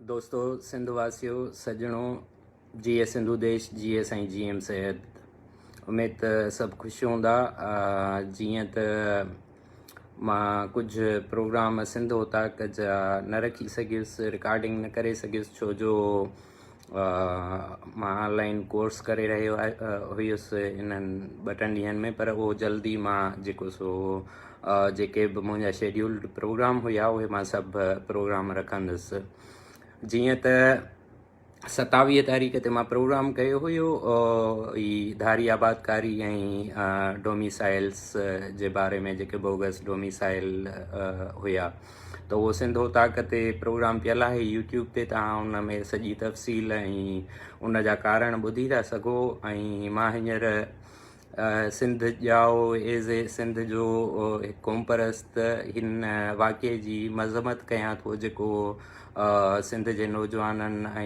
دوستو سنڌ واسيو سڄڻو جيئي سنڌو ديش جيئي سائين جي ايم سيد اميد ته سڀ خوش هوندا جيئن ته مان ڪجهه پروگرام سنڌ اوطاق جا نه رکي سگهيس رڪارڊنگ نه ڪري سگهيس ڇو جو مان آن لائن ڪورس ڪري رهيو هيس انهن ٻه ٽن ڏينهن ۾ پر اهو جلدي مان جيڪو سو جيڪي به منهنجا شيڊيولڊ پروگرام هيا اهي مان سڀ پروگرام رکندس جيئن ته 27 تاريخ تي مان پروگرام ڪيو هيو هي ڌاري آبادڪاري ۽ ڊوميسائلس جي باري ۾ جيڪي بوگس ڊوميسائل هيا ته اهو سنڌ اوطاق تي پروگرام پيل آهي يوٽيوب تي توهان ان ۾ سڄي تفصيل ۽ ان جا ڪارڻ ٻڌي ٿا سگهو ۽ مان هينئر سنڌ ڄائو ايز اي سنڌ جو هڪ قومپرست هن واقعي جي مذمت ڪيان ٿو جيڪو سنڌ جي نوجوانن ۽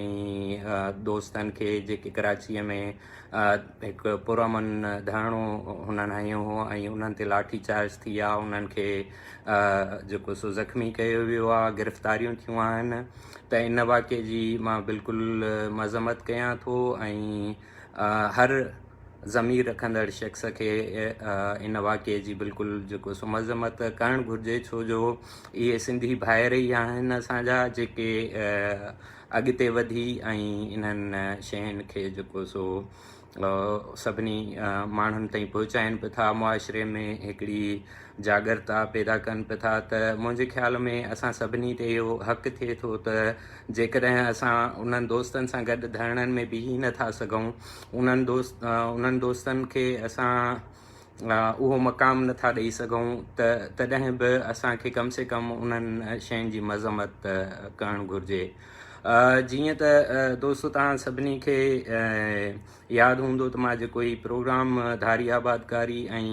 دوستن کي جيڪي ڪراچيء ۾ هڪ پرامن ڌرڻو هنن هنيو هو ۽ انهن تي لاٺي چارج ٿي آ انهن کي جيڪو سو زخمي ڪيو ويو آ گرفتاريون ٿيون آهن ته ان واقعي جي مان بلڪل مذمت ڪيان ٿو ۽ هر ضمير رکندڙ شخص کي ان واقعي جي بلڪل جيڪو سو مذمت ڪرڻ گهرجي ڇو جو اهي سنڌي ڀائر ئي آهن اسان جا جيڪي اڳتي وڌي ۽ انهن شين کي جيڪو سو سڀني ماڻهن تائين پهچائين به ٿا معاشري ۾ هڪڙي جاڳرتا پيدا ڪن به ٿا ته منهنجي خيال ۾ اسان سڀني تي اهو حق ٿئي ٿو ته جيڪڏهن اسان انهن دوستن سان گڏ ڌرڻن ۾ بيهي نه ٿا سگهون انهن دوست انهن دوستن کي اسان اهو مقام نه ٿا ڏئي سگهون ته تڏهن به اسان کي ڪم سي ڪم انهن شين جي مذمت ڪرڻ گهرجي جيئن ته دوستو توهان سڀني کي ياد هوندو ته مان جيڪو هي پروگرام ڌاري آبادڪاري ۽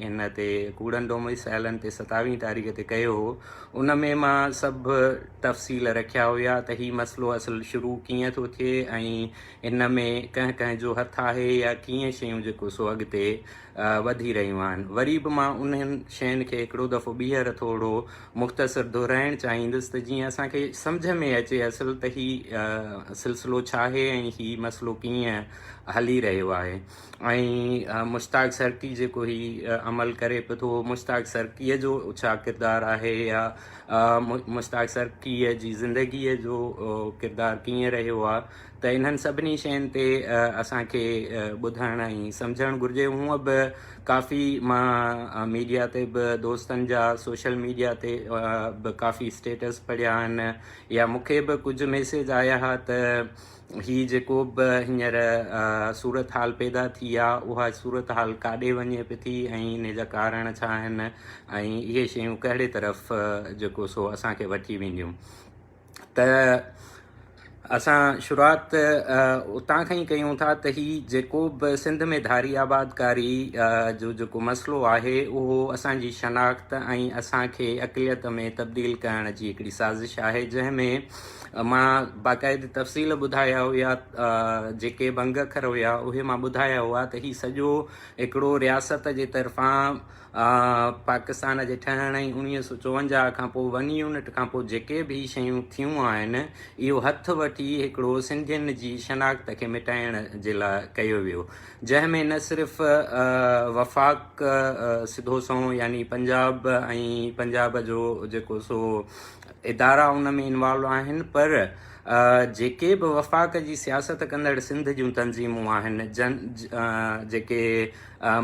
هن تي ڪوڙن ڊوميسائلن تي ستاويهين تاريخ تي ڪيو هو ان ۾ مان سڀ تفصيل رکيا هيا ته هي مسئلو اصل شروع ڪيئن ٿو ٿئي ۽ هن ۾ ڪنهن ڪنهن جو هٿ آهي يا ڪيئن شيون جيڪو سو اڳتي وڌي رهيون آهن. وري به مان انهن شين کي هڪڙو دفعو ٻيهر ٿورو مختصر دهرائڻ چاهيندس ته جيئن اسان کي سمجهه ۾ اچي اصل ته هي سلسلو ڇا آهي ۽ هي مسئلو ڪيئن هلي رهيو آهي ۽ مشتاق سرڪي جيڪو هي عمل ڪري پيو ٿو مشتاق سرڪيء جو ڇا ڪردار آهي يا مشتاق سرڪيء جي زندگيء جو ڪردار ڪيئن رهيو آهي ته انهن سڀني شين تي اسان کي ٻڌڻ ۽ سمجهڻ گهرجي. هونء به ڪافي مان ميڊيا تي به دوستن جا سوشل ميڊيا تي به ڪافي اسٽيٽس پڙهيا آهن يا مون کي به ڪجهه ميسيج آيا ها ته هي جيڪو به هينئر صورتحال پيدا ٿي آ اها صورتحال ڪاڏي وڃي پئي ٿي ۽ ان جا ڪارڻ ڇا آهن ۽ اهي شيون ڪهڙي طرف جيڪو سو اسان کي وٺي وينديون. ته اسان شروعات اتان کان ئي ڪيون ٿا ته هي جيڪو به سنڌ ۾ ڌاري آبادڪاري جو جيڪو مسئلو آهي اهو اسان جي شناخت ۽ اسان کي اقليت ۾ تبديل ڪرڻ جي هڪڙي سازش آهي جنهن ۾ مان باقاعدي تفصيل ٻڌايا هيا جيڪي بنگ اکر هيا اهي مان ٻڌايا هئا ته هي سڄو هڪڙو رياست جي طرفان پاڪستان جي ٺهڻ ۽ 1954 کان پوء ون يونٽ کان پوء جيڪي به هي شيون ٿيون آهن اهو هٿ وٺي هڪڙو سنڌين جي شناخت کي مٽائڻ جي لاء ڪيو ويو جنهن ۾ نه صرف وفاق سڌو سنئون يعني پنجاب ۽ پنجاب جو جيڪو سو ادارا ان ۾ انوالو آهن پر جيڪي به وفاق جي سياست ڪندڙ سنڌ جون تنظيمون آهن جن جيڪي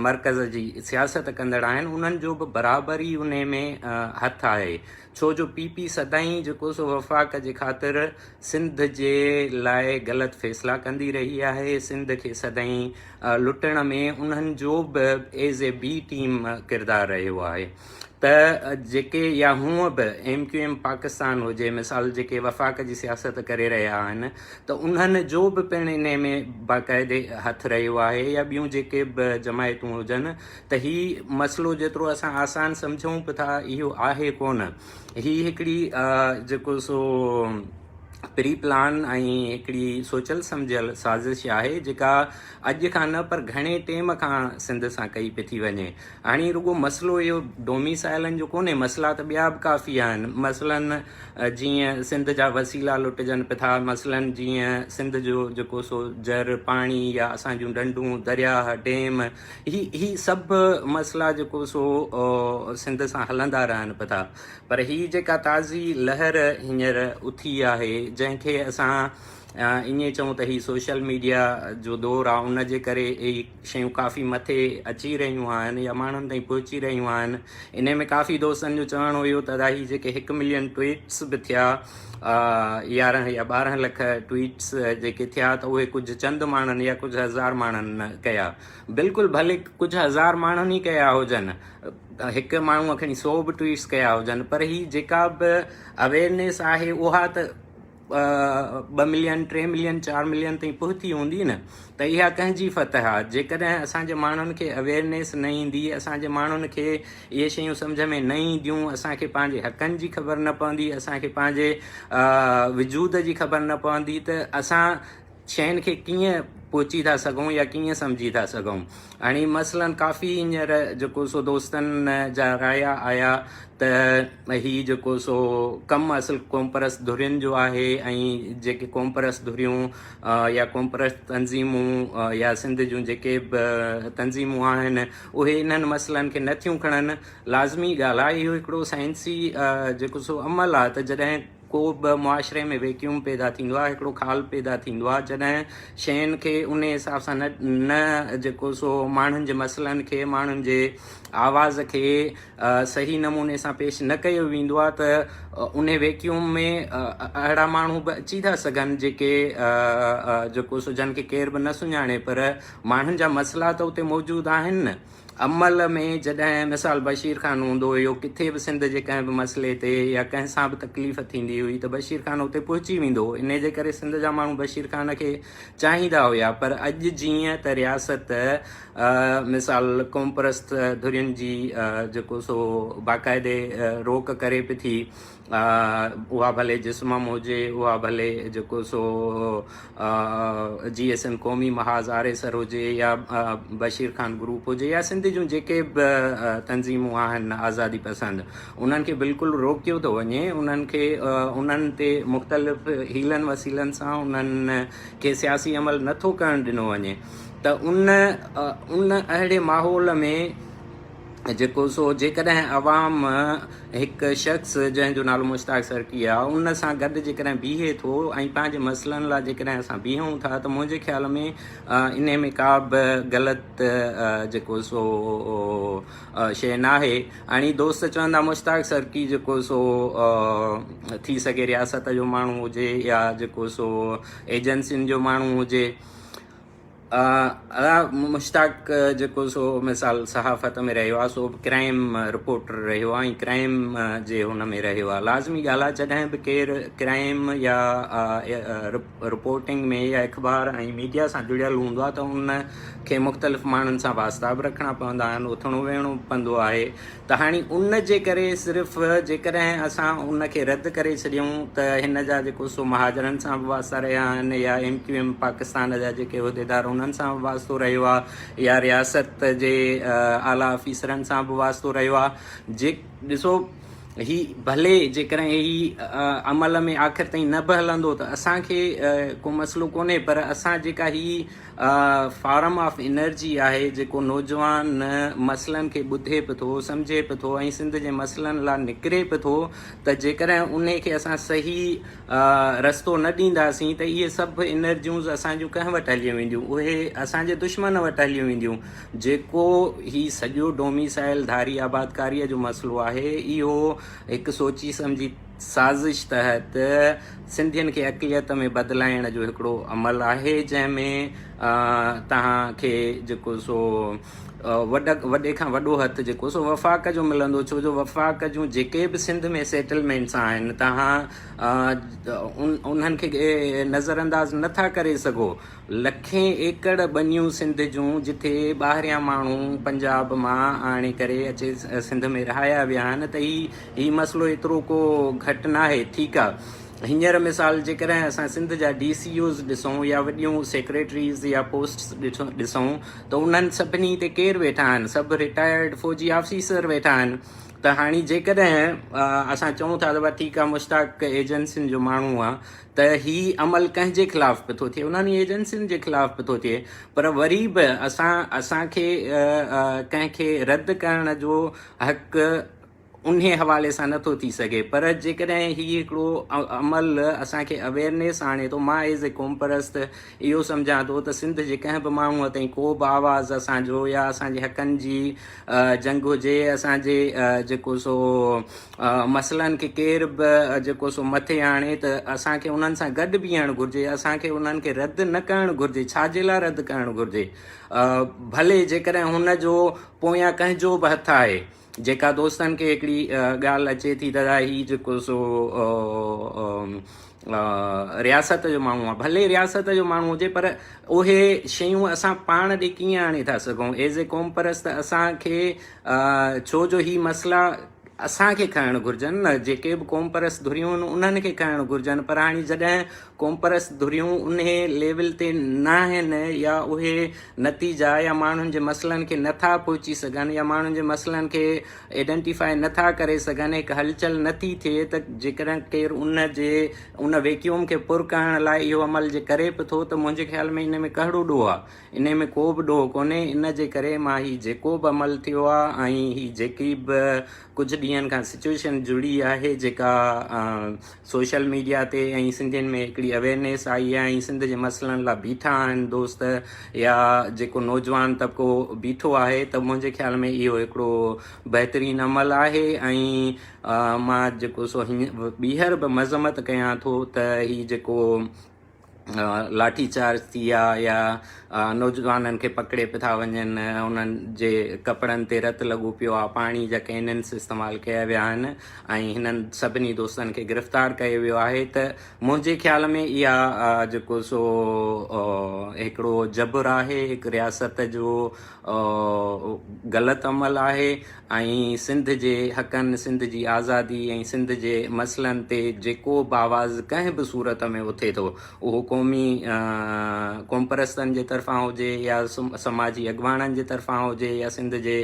مرڪز جي سياست ڪندڙ آهن انهن جو به برابر ئي انهي ۾ هٿ آهي ڇو جو پي پي سدائين جيڪو سو وفاق جي خاطر سنڌ جي لاء غلط فيصلا ڪندي رهي آهي سنڌ کي سدائين لٽڻ ۾ انهن جو به ايز اي بي ٽيم ڪردار رهيو آهي ته جيڪي يا هونء به ايم ڪيو ايم پاڪستان هجي مثال جيڪي وفاق جي سياست ڪري رهيا آهن ته انهن جو به پڻ انهي ۾ باقاعدي هٿ رهيو آهي يا ٻيون جيڪي به جماعتون هجن ته هي مسئلو جيترو اسان آسان سمجهون به ٿا اهو آهي ڪونه هي هڪڙي جيڪو سو پري پلان ۽ هڪڙي سوچيل سمجهيل سازش آهي جيڪا اڄ کان نه پر گهڻي ٽيم کان سنڌ سان ڪئي پئي ٿي وڃي. هاڻي رڳو مسئلو اهو ڊوميسائلن جو ڪونهي مسئلا ته ٻيا به ڪافي آهن مثلاً جيئن سنڌ جا وسيلا لٽجن پئي ٿا مثلاً جيئن سنڌ جو جيڪو سو جر پاڻي يا اسان جون ڍنڍون درياهه ڊيم هي هي سڀ مسئلا جيڪو سو سنڌ سان هلندا رهن پئي ٿا. پر هي جيڪا تازي لهر هينئر اٿي آهي جنهن کي اسان ائين چئون ته هي سوشل ميڊيا جو دور آهي ان جي ڪري اهي شيون ڪافي مٿي اچي رهيون آهن يا ماڻهن تائين پهچي رهيون آهن انهي ۾ ڪافي دوستن جو چوڻ هيو ته ادا هي جيڪي هڪ ملين ٽوئيٽس به ٿيا 11 يا 12 لک ٽوئيٽس جيڪي ٿيا ته اهي ڪجهه چند ماڻهن يا ڪجهه هزار ماڻهن ڪيا بلڪل ڀلي ڪجهه هزار ماڻهن ئي ڪيا هجن هڪ ماڻهوء کڻي سو به ٽوئيٽس ڪيا هجن پر هي جيڪا به اويئرنيس آهي اها ته 2 ملين 3 ملين 4 ملين تائين پهتي هوندي نه ته اها ڪنهن جي فتح آهي جيڪڏهن اسان جي ماڻهن کي اويئرنيس نه ايندي اسان جي ماڻهن کي اهي شيون سمجهه ۾ نه اينديون اسان کي پنهنجي حقن جي خبر نه پوندي اسان کي پنهنجي وجود جي خبر نه پوندي ته اسان شين کي ڪيئن پهچي ٿا سگهون يا ڪيئن سمجهي ٿا سگهون. هاڻي مثلاً ڪافي هينئر جيڪو سو دوستن جا رايا آيا ته هي جيڪو سو ڪم اصل قومپرست ڌرين جو آهي ۽ جيڪي قومپرست ڌريون يا قومپرست تنظيمون يا سنڌ جون جيڪي به تنظيمون آهن اهي انهن مسئلن کي نه ٿيون کڻن. لازمي ڳالهه آهي اهو هڪڙو سائنسي جيڪو سو عمل آهي ته جڏهن ڪو به معاشري ۾ ويڪيوم پيدا ٿيندو آهي، هڪڙو خال پيدا ٿيندو آهي، جڏهن شين کي انهي حساب سان نه نه جيڪو سو ماڻهن جي مسئلن کي ماڻهن جي آواز کي صحيح نموني سان پيش نه ڪيو ويندو آهي ته انهي ويڪيوم ۾ اهڙا ماڻهو به اچي ٿا سگهن جيڪي جيڪو سو جن کي ڪير به نه سڃاڻي پر ماڻهن جا مسئلا ته اتي موجود آهن نه. عمل ۾ جڏهن مثال بشير خان هوندو هيو ڪٿي به سنڌ جي ڪنهن به مسئلي تي يا ڪنهن سان به تڪليف ٿيندي هئي ته بشير خان اتي پهچي ويندو هو انهي جي ڪري سنڌ جا ماڻهو بشير خان کي چاهيندا هيا پر اڄ جيئن ته رياست مثال قومپرست ڌرين جي جيڪو سو باقاعدي روڪ ڪري پئي ٿي اها ڀلي جسمم هجي، اها ڀلي جيڪو سو جي ايس ايم قومي محاذ آريسر هجي يا بشير خان گروپ هجي يا سنڌ جون جيڪي به تنظيمون آهن آزادي پسند انهن کي بلڪل روڪيو ٿو وڃي انهن کي انهن تي مختلف حيلن وسيلن سان انهن کي سياسي عمل نٿو ڪرڻ ڏنو وڃي ته ان ان اهڙي ماحول ۾ جيڪو سو جيڪڏهن عوام هڪ شخص جنهن جو نالو مشتاق سرڪي آهي ان سان گڏ جيڪڏهن بيهي ٿو ۽ پنهنجي مسئلن لاء جيڪڏهن اسان بيهون ٿا ته منهنجي خيال ۾ انهي ۾ ڪا به غلط جيڪو سو شيء ناهي. هاڻي دوست چوندا مشتاق سرڪي جيڪو سو ٿي سگهي رياست جو ماڻهو هجي يا جيڪو سو ايجنسين جو ماڻهو هجي. ادا مشتاق جيڪو سو مثال صحافت ۾ رهيو آهي سو به ڪرائيم رپورٽر رهيو آهي ۽ ڪرائيم جي هن ۾ رهيو آهي لازمي ڳالهه آهي جڏهن به ڪير ڪرائيم يا رپورٽنگ ۾ يا اخبار ۽ ميڊيا سان جڙيل هوندو آهي ته ان کي مختلف ماڻهن سان واسطا به رکڻا پوندا آهن اٿڻو ويهڻو به پوندو آهي ته هاڻي ان جي ڪري صرف جيڪڏهن اسان ان کي رد ڪري ڇڏيون ته هن جا جيڪو سو مهاجرن سان به واسطا رهيا آهن يا ايم ڪيو ايم پاڪستان جا جيڪي عهديدار انهن سان به واسطو رهيو آهي يا رياست جي اعليٰ آفيسرن سان به واسطو رهيو آهي جي ڏسو هي ڀلي جيڪڏهن هي عمل ۾ آخر تائين نه به هلندو ته اسان کي ڪو مسئلو ڪونهي پر اسان جيڪا هي فارم آف انرجي آهي جيڪو نوجوان مسئلن کي ٻڌي به ٿو سمجهي به ٿو ۽ سنڌ جي مسئلن لا نڪري به ٿو ته جيڪڏهن انهي کي اسان صحيح رستو نه ڏينداسين ته اهي سڀ انرجيونز اسان جون ڪنهن وٽ هليون وينديون اهي اسان جي دشمن وٽ هليون وينديون جيڪو هي سڄو ڊوميسائل ڌاري آبادڪاري جو مسئلو آهي اهو هڪ سوچي سمجهي سازش تحت سنڌين کي اقليت ۾ بدلائڻ جو هڪڙو عمل آهي جنهن ۾ توهان کي جيڪو سو وڏ وڏي کان وڏو هٿ جيڪو سو وفاق جو ملندو ڇو جو وفاق جون جيڪي به سنڌ ۾ سيٽلمينٽس آهن توهان انهن کي نظر انداز نٿا ڪري سگهو لکين ايڪڙ ٻنيون سنڌ جون جتي ٻاهريان ماڻهو پنجاب مان آڻي ڪري اچي سنڌ ۾ رهايا ويا آهن ته هي هي مسئلو ايترو ڪو گهٽ ناهي ٺيڪ آ هينئر مثال جيڪڏهن اسان سنڌ جا ڊي سي يوز ڏسون يا وڏيون سيڪريٽريز يا پوسٽس ڏسون ته انهن سڀني تي ڪير ويٺا آهن؟ سڀ رٽائرڊ فوجي آفيسر ويٺا آهن ته هاڻي جيڪڏهن اسان چئون ٿا ته بابا ٺيڪ آهي مشتاق ايجنسين جو ماڻهو آهي ته هي عمل ڪنهن جي خلاف به ٿو ٿئي؟ انهن ئي ايجنسين جي خلاف به ٿو ٿئي پر وري به اسان اسان کي ڪنهن کي رد ڪرڻ جو حق انهي حوالي سان نٿو ٿي سگهي پر جيڪڏهن هي هڪڙو عمل اسان کي اويئرنيس آڻي ٿو مان ايز اي قومپرست اهو سمجهان ٿو ته سنڌ جي ڪنهن به ماڻهوء تائين ڪو به آواز اسان جو يا اسان جي حقن جي جنگ هجي اسان جي جيڪو سو مسئلن کي ڪير به جيڪو سو مٿي آڻي ته اسان کي انهن سان گڏ بيهڻ گهرجي اسان کي انهن کي رد نه ڪرڻ گهرجي ڇا جي لاء رد ڪرڻ گهرجي ڀلي جيڪڏهن هن جو پويان ڪنهن جو به هٿ آهي جيڪا دوستن کي هڪڙي ڳالهه اچي ٿي ته هي جيڪو سو رياست جو ماڻهو آهي ڀلي رياست جو ماڻهو هجي پر اهي شيون اسان پاڻ ڏي ڪيئن آڻي ٿا سگهون ايز اي قوم پرست اسان کي ڇو جو هي مسئلا اسان کي کڻڻ گهرجن نه جيڪي به قوم پرست ڌريون آهن انهن کي کڻڻ گهرجن پر هاڻي جڏهن قومپرست ڌريون انهي ليول تي ناهن يا اهي نتيجا يا ماڻهن جي مسئلن کي نه ٿا پهچي سگهن يا ماڻهن جي مسئلن کي ايڊنٽيفائي نه ٿا ڪري سگهن هڪ هلچل نه ٿي ٿئي ته جيڪڏهن ڪير ان جي ان ويڪيوم کي پر ڪرڻ لاء اهو عمل جي ڪري به ٿو ته منهنجي خيال ۾ ان ۾ ڪهڙو ڏوهه آهي انهي ۾ ڪو به ڏوهه ڪونهي ان جي ڪري مان هي جيڪو به عمل ٿيو آهي ۽ هي جيڪي به ڪجهه ڏينهن کان سچويشن جڙي آهي جيڪا سوشل ميڊيا تي ۽ سنڌين ۾ هڪڙي اويئرنيس آئي آهي ۽ سنڌ جي مسئلن لا بيٺا آهن دوست يا جيڪو نوجوان طبقو بيٺو آهي ته منهنجي خيال ۾ اهو هڪڙو بهترين عمل آهي ۽ مان جيڪو سو ٻيهر به مذمت ڪيان ٿو ته هي جيڪو لاٺي چارج ٿي آ يا نوجوانن کي پڪڙي پيا ٿا وڃن انهن جي ڪپڙن تي رت لڳو پيو آ پاڻي جا ڪيننس استعمال ڪيا ويا آهن ۽ هنن سڀني دوستن کي گرفتار ڪيو ويو آهي ته منهنجي خيال ۾ اها جيڪو سو هڪڙو جبر آهي هڪ رياست جو غلط عمل آهي ۽ سنڌ جي حقن، سنڌ جي آزادي ۽ سنڌ جي مسئلن تي جيڪو به آواز ڪنهن به صورت ۾ اٿي ٿو اهو قومي قومپرستن جي طرفان هجي يا سماجي اڳواڻن جي طرفان هجي يا سنڌ جي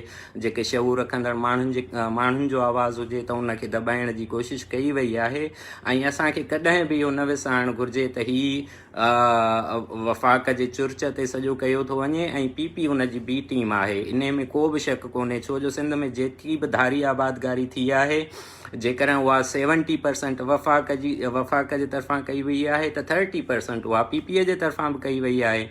جيڪي شعور رکندڙ ماڻهن جي ماڻهن جو آواز هجي ته ان کي دٻائڻ جي ڪوشش ڪئي وئي آهي ۽ اسان کي ڪڏهن به اهو نه وسارڻ گهرجي ته هي وفاق جي چرچ تي سڄو ڪيو ٿو وڃي ۽ پي پي ان جي بي ٽيم آهي انهي ۾ ڪو به شڪ ڪونهي ڇو جو سنڌ ۾ جيتري به ڌاري آبادگاري ٿي آهي جيڪڏهن اها سيونٽي پرسنٽ وفاق جي وفاق جي طرفان ڪئي وئي آهي ته ٿرٽي پرسنٽ اها پي پي جي طرفان به ڪئي وئي آهي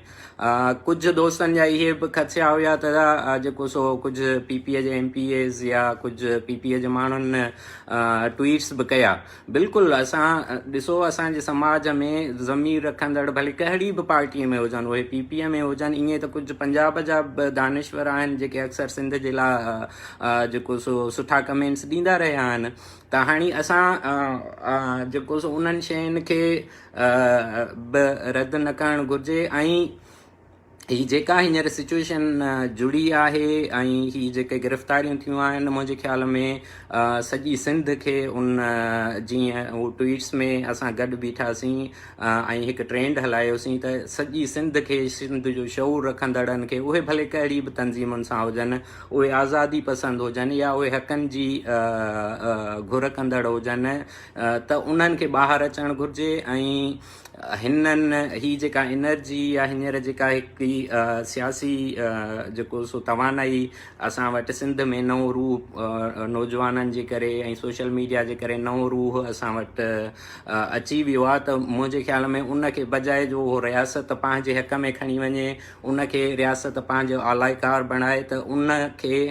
ڪجهه دوستن جا اهي به خدشا هيا ته جيڪو سو ڪجهه پي پي جي ايم پي ايز يا ڪجهه پي پي جي ماڻهن ٽوئيٽس به ڪيا بلڪل اسان ڏسو اسان جي سماج ۾ ضمير رکندڙ ڀلي ڪهڙي به پارٽي ۾ هجن اهي پي پي ۾ هجن ائين ته ڪجهه پنجاب جا به دانشور آهن جيڪي اڪثر سنڌ جي لاء جيڪو سو سٺا ڪمينٽس ڏيندا رهيا آهن ته هاڻي اسان جيڪو سو انهن شين کي به رد نه ڪرڻ گهرجي ۽ هي جيڪا هينئر سچويشن جڙي آهي ۽ هي جيڪي گرفتاريون ٿيون آهن منهنجي خيال ۾ سڄي سنڌ کي ان جيئن هو ٽوئيٽس ۾ اسان گڏ بيٺاسين ۽ هڪ ٽرينڊ هلايوسين ته سڄي سنڌ کي سنڌ جو شعور رکندڙن کي اهي ڀلي ڪهڙي به تنظيمن سان هجن اهي آزادي پسند هجن يا اهي حقن جي گهر ڪندڙ هجن ته انهن کي ٻاهر اچڻ گهرجي ۽ هنن هي جيڪا انرجي يا هينئر جيڪا هڪڙي سياسي جيڪو سو توانائي اسان وٽ سنڌ ۾ نئون روح نوجوانن جي ڪري ۽ سوشل ميڊيا جي ڪري نئون روح اسان وٽ اچي ويو آهي ته منهنجي خيال ۾ ان کي بجاء جو اهو رياست پنهنجي حق ۾ کڻي وڃي ان کي رياست پنهنجو آلائڪار بڻائي ته ان کي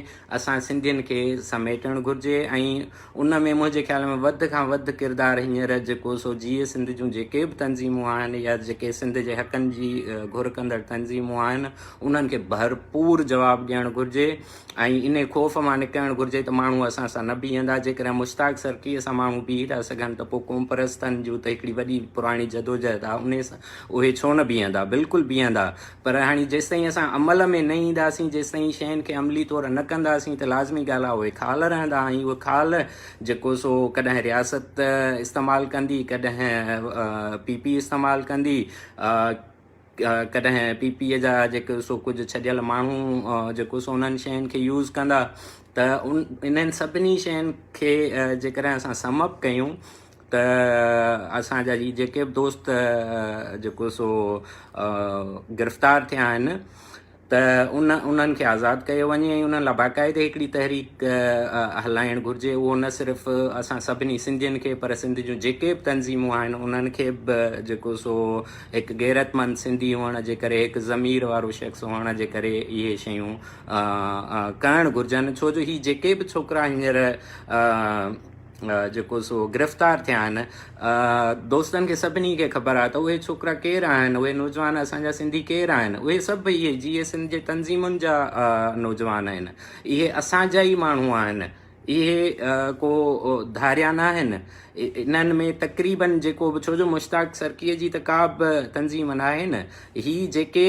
اسان سنڌين کي سميٽڻ گهرجي ۽ ان ۾ منهنجي خيال ۾ وڌ کان وڌ ڪردار هينئر جيڪو سو جيئي سنڌ جون جيڪي به تنظيمون آهن يا جيڪي سنڌ جي حقن جي گهر ڪندڙ تنظيمون تنظيمون آهن انهن کي ڀرپور جواب ڏيڻ گهرجي ۽ انهي خوف مان نڪرڻ گهرجي ته ماڻهو اسان سان نه بيهندا. جيڪڏهن مشتاق سرڪيء سان ماڻهو بيهي ٿا سگهن ته پوء قومپرستن جون ته هڪڙي وڏي پراڻي جدوجهد آهي انهي سان اهي ڇو نه بيهندا؟ بلڪل بيهندا پر هاڻي جيستائين اسان عمل ۾ نه اينداسين، جيستائين شين کي عملي طور نه ڪنداسين ته لازمي ڳالهه آهي اهي خال رهندا ۽ اهي خال جيڪو سو ڪڏهن رياست استعمال ڪندي، ڪڏهن پي پي استعمال ڪندي، ڪڏهن پي پي جا جيڪو سو ڪجهه ڇڏيل ماڻهو جيڪو سو انهن شين کي يوز ڪندا ته انهن سڀني شين کي جيڪڏهن اسان سم اپ ڪيون ته اسان جا هي جيڪي به دوست جيڪو سو گرفتار ٿيا آهن ته ان انهن کي آزاد ڪيو وڃي ۽ انهن لاء باقاعدي هڪڙي تحريڪ هلائڻ گهرجي اهو نه صرف اسان سڀني سنڌين کي پر سنڌ جون جيڪي به تنظيمون آهن انهن کي به جيڪو سو هڪ غيرتمند سنڌي هئڻ جي ڪري هڪ ضمير وارو شخص هئڻ جي ڪري اهي شيون ڪرڻ گهرجن ڇو جو هي جيڪي به ڇوڪرا هينئر جيڪو سو گرفتار ٿيا آهن دوستن کي سڀني کي خبر آهي ته اهي ڇوڪرا ڪير آهن اهي نوجوان اسان جا سنڌي ڪير آهن اهي سڀ اهي جيئي سنڌ جي تنظيمن جا نوجوان آهن اهي اسان جا ئي ماڻهو آهن اهي ڪو ڌاريا نه آهن انهن ۾ تقريبن جيڪو به ڇو جو مشتاق سرڪيء جي ته ڪا به تنظيم ناهي نه هي جيڪي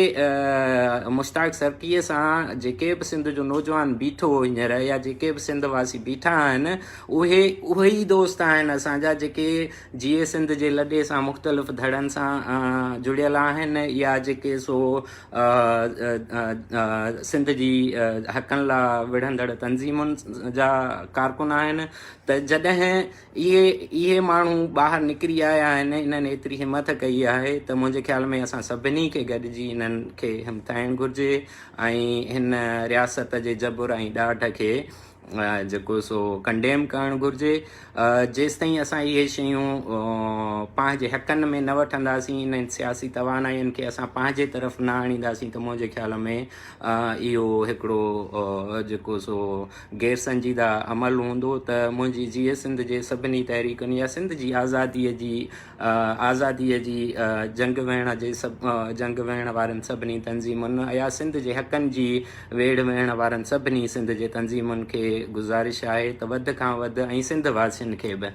مشتاق سرڪيء سان جيڪي به سنڌ جو نوجوان بيٺو هينئر يا جيڪي به سنڌ واسي بيٺا آهن اهي اهي ئي دوست آهن اسان جا جيڪي جيئي سنڌ جي لڏي سان مختلف ڌڙن سان جڙيل آهن يا جيڪي سو سنڌ جي حقن لا وڙهندڙ تنظيمن جا ڪارڪن آهن ته جڏهن اهي اهي ماڻهو ٻاهر نڪري آيا آهن انهن ايتري همٿ ڪئي آهي ته منهنجي خيال ۾ اسان سڀني کي گڏجي انهن کي همٿائڻ گهرجي ۽ هن رياست جي جبر ۽ ڏاڍ کي جيڪو سو ڪنڊيم ڪرڻ گهرجي جيستائين اسان اهي شيون پنهنجي حقن ۾ نه وٺنداسين انهن سياسي توانائين کي اسان پنهنجي طرف نه آڻينداسين ته منهنجي خيال ۾ اهو هڪڙو جيڪو سو غير سنجيده عمل هوندو ته منهنجي جيئي سنڌ جي سڀني تحريڪن يا سنڌ جي آزاديء جي آزاديء جي جنگ وڙهڻ جي سڀ جنگ وڙهڻ وارين سڀني تنظيمن يا سنڌ جي حقن جي ويڙهه وڙهڻ وارن سڀني سنڌ جي تنظيمن کي گذارش آهي ته وڌ کان وڌ ۽ سنڌ واسين کي به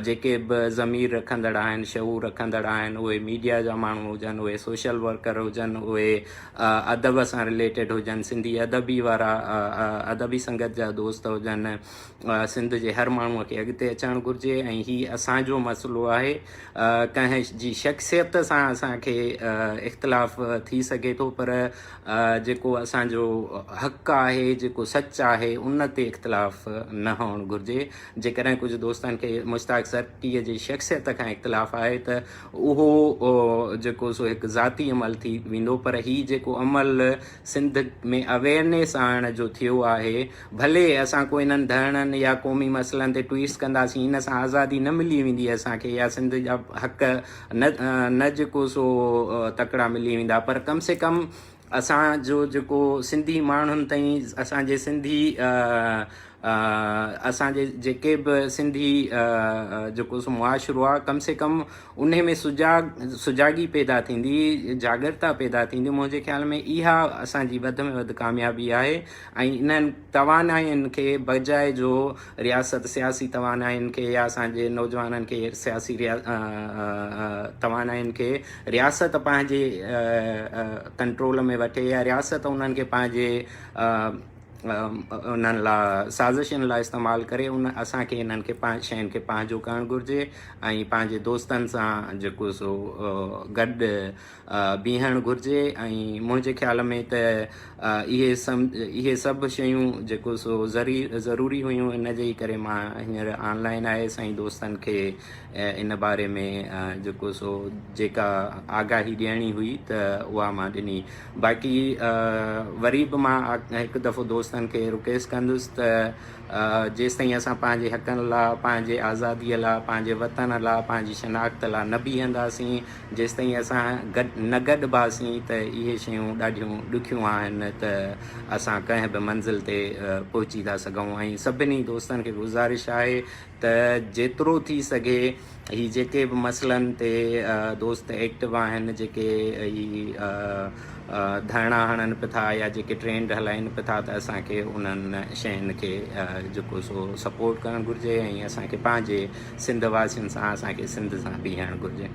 جيڪي به ضمير رکندڙ آهن شعور رکندڙ آهن اهي ميڊيا جا ماڻهو هجن اهي سوشل ورڪر هجن اهي ادب سان رليٽيڊ هجن، سنڌي ادبي وارا ادبي سنگت جا دوست هجن، سنڌ جي هر ماڻهوء کي اڳتي اچڻ گهرجي ۽ هي اسان جو مسئلو آهي، ڪنهن جي شخصيت سان اسان کي اختلاف ٿي سگهي ٿو پر جيڪو اسان جو حق آهي، جيڪو سچ آهي ان تي اختلاف نه هئڻ گهرجي، جيڪڏهن ڪجهه دوستن کي مشتاق سرڪيء جي شخصيت کان اختلاف آهي ته اهو جيڪو سو هڪ ذاتي عمل ٿي ويندو پر هي جيڪو عمل سنڌ ۾ اويئرنيس آڻڻ جو ٿيو آهي ڀلي اسان ڪو انهن ڌرڻن يا قومي مسئلن تي ٽوئيٽس ڪنداسين ان سان آزادي نه ملي ويندي اسان کي يا سنڌ جا حق نه نه جيڪو سو تڪڙا ملي ويندا پر ڪم سي ڪم اسان جو جيڪو سنڌي ماڻهن تائين اسان جي سنڌي اسان جي جيڪي به سنڌي جيڪو سو معاشرو آهي ڪم سي ڪم انهي ۾ سجاڳ سجاڳي پيدا ٿيندي جاڳرتا پيدا ٿيندي منهنجي خيال ۾ اها اسان جي وڌ ۾ وڌ ڪاميابي آهي ۽ انهن توانائين کي بجاء جو رياست سياسي توانائين کي يا اسان جي نوجوانن کي سياسي توانائين کي رياست پنهنجي ڪنٽرول ۾ وٺي يا رياست انهن کي پنهنجي انهن لا سازشن لا استعمال ڪري ان اسان کي انهن کي شين کي پنهنجو ڪرڻ گهرجي ۽ پنهنجي دوستن سان جيڪو سو گڏ بيهڻ گهرجي ۽ منهنجي خيال ۾ ته اهي سم اهي سڀ شيون جيڪو سو ذري ضروري هيون ان جي ئي ڪري مان هينئر آن لائن آيس ۽ دوستن کي ان باري ۾ جيڪو سو جيڪا آگاهي ڏيڻي هئي ته اها مان ڏني باقي وري به مان هڪ دفعو دوستن کي رڪويسٽ ڪندس ته جيستائين اسان پنهنجي حقن لا پنهنجي آزادي لا پنهنجي وطن لا پنهنجي شناخت لا نه بيهنداسين جيستائين اسان گڏ نه گڏباسين ته اهي شيون ڏاڍيون ڏکيون آهن ته اسان ڪنهن به منزل تي پهچي ٿا سگهون ۽ سڀني دوستن کي گذارش آهي ته جيترو ٿي سگهي هي جيڪي به مسئلن تي دوست ايڪٽو آهن جيڪي هي ڌرڻا هڻن به ٿا يا جيڪي ٽرينڊ هلائين به ٿا ته اسان کي انهن شين کي جيڪو سو سپورٽ ڪرڻ گهرجي ۽ اسان کي پنهنجي سنڌ واسين سان اسان کي سنڌ سان بيهڻ گهرجي.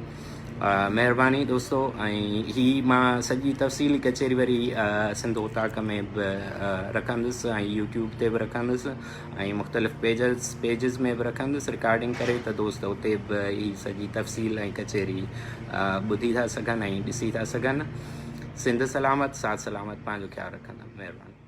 مهرباني دوستو ۽ هي مان سڄي تفصيلي ڪچهري وري سنڌ اوطاق ۾ به رکندس ۽ يوٽيوب تي به رکندس ۽ مختلف پيجز پيجز ۾ به رکندس رڪارڊنگ ڪري ته دوست اتي به هي سڄي تفصيل ۽ ڪچهري ٻڌي ٿا سگهن ۽ ڏسي ٿا سگهن. سنڌ سلامت ساٿ سلامت پنهنجو خيال رکندا مهرباني.